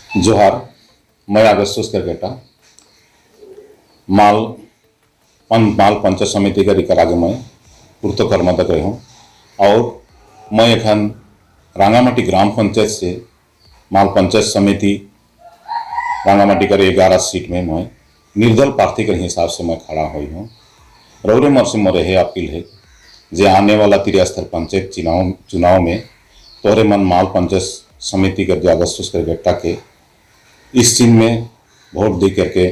जोहार, मैं अगस्तुस करकेटा माल माल पंचायत समिति का रिकर आगे मैं पूर्त कर्मदक रही हूँ और मैं एखन रांगामाटी ग्राम पंचायत से माल पंचायत समिति रांगामाटी कर 11 सीट में मैं निर्दल प्रार्थी के हिसाब से मैं खड़ा हुई हूँ। रौरे मर से मोरे है अपील है जे आने वाला त्रिस्तर पंचायत चुनाव चुनाव में तोहरे मन माल पंचायत समिति कर जो अगस्तुस करगट्टा के इस चिन्ह में वोट दे करके,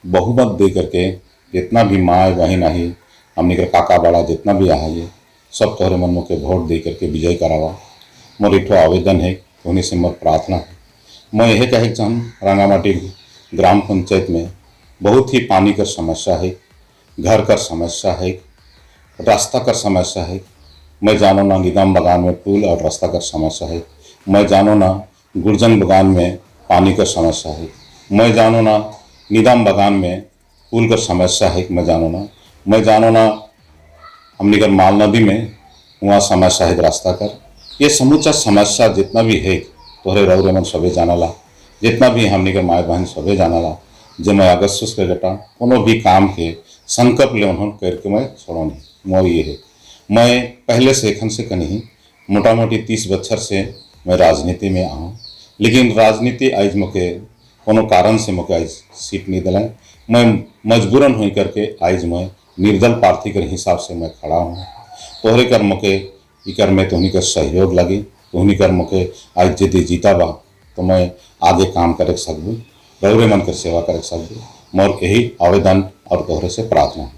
बहुमत दे करके, जितना भी माँ बहन आई, हमने के काका बड़ा जितना भी आया है, सब तोहरे मन के वोट दे करके विजय करावा। मोर एक ठो आवेदन है, उन्हीं से मोर प्रार्थना है। मैं यह कहे चाहूँ, रांगामाटी ग्राम पंचायत में बहुत ही पानी का समस्या है, घर का समस्या है, रास्ता का समस्या है। मैं जानो ना निदाम बगान में पुल और रास्ता का समस्या है। मैं जानो ना गुर्जन बगान में पानी का समस्या है। मैं जानो ना निदाम बगान में पुल का समस्या है। मैं जानो ना हमने कर माल नदी में वहाँ समस्या है रास्ता कर। ये समूचा समस्या जितना भी है, तोहरे रौरे मन सबे जानला, जितना भी हमने के माए बहन सबे जानला जे मैं अगस्तुस के बेटा कोनो भी काम के संकल्प ले उन्होंने करके मैं छोड़ो नहीं। मोर ये है, मैं पहले से एखन से कहीं मोटा मोटी 30 बच्छर से मैं राजनीति में आऊँ, लेकिन राजनीति आज मोके कोनो कारण से मोके आज सीट नहीं दिलाए। मैं मजबूरन हुई करके आज मैं निर्दल प्रार्थी के हिसाब से मैं खड़ा हूँ। तोहरे कर मोके इकर में तोहनी कर सहयोग लगी, तोहनी कर मोके आज यदि जीता बा तो मैं आगे काम करे सकबू, रौरे मन कर सेवा करे सकबू। मोर यही आवेदन और तोहरे से प्रार्थना है।